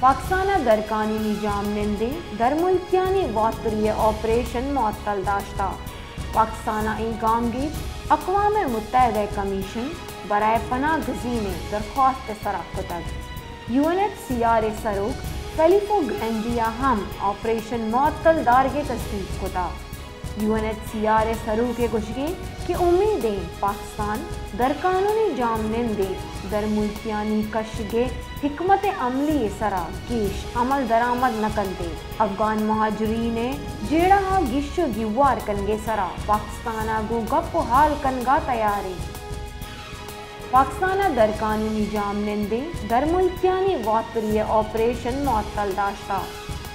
پاکستان ءَ درقانونی جام نندیں درملکیانی واتری ءِ آپریشن معطل داشتہ۔ پاکستان ءَ اے گامگیج اقوام متحدہ ءِ کمیشن برائے پناہ گزین ءِ درخواست ءِ سرا کتگ۔ U N H C R ءِ سروک فیلیپو گرینڈی ءَ ہم آپریشن معطل دارگ ءِ تصدیق کتہ۔ U N H C R ءِ سروک ءِ گوشگ انت کہ امید ایں پاکستان درقانونی جام نندیں درملکیانی کشگ ءِ حکمت عملی ءِ سرا گیش عمل درآمد نہ کنت ءُ افغان مہاجرین ءِ جیڑہ ءَ گیش ءُ گیوار کنگ ءِ سرا پاکستان ءَ گوں گپ ءُ ہال کنگ ءَ تیار انت۔ پاکستان ءَ درقانونی جام نندیں درملکیانی واتری ءِ آپریشن معطل داشتہ۔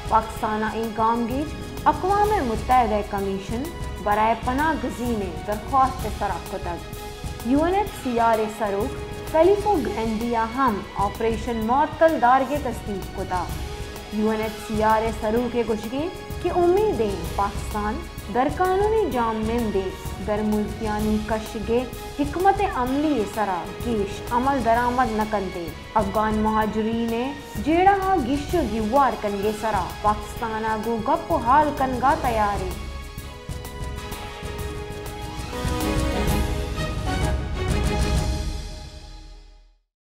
پاکستان ءَ اے گامگیج اقوام متحدہ ءِ کمیشن برائے پناہ گزین ءِ درخواست ءِ سرا کتگ۔ U N H C R ءِ سروک فیلیپو گرینڈی ءَ ہم آپریشن معطل دارگ ءِ تصدیق کتہ۔ U N H C R ءِ سروک ءِ گوشگ انت کہ امید ایں پاکستان درقانونی جام نندیں درملکیانی کشگ ءِ حکمت عملی ءِ سرا گیش عمل درآمد نہ کنت ءُ افغان مہاجرین ءِ جیڑہ ءَ گیش ءُ گیوار کنگ ءِ سرا پاکستان ءَ گوں گپ ءُ ہال کنگ ءَ تیار انت۔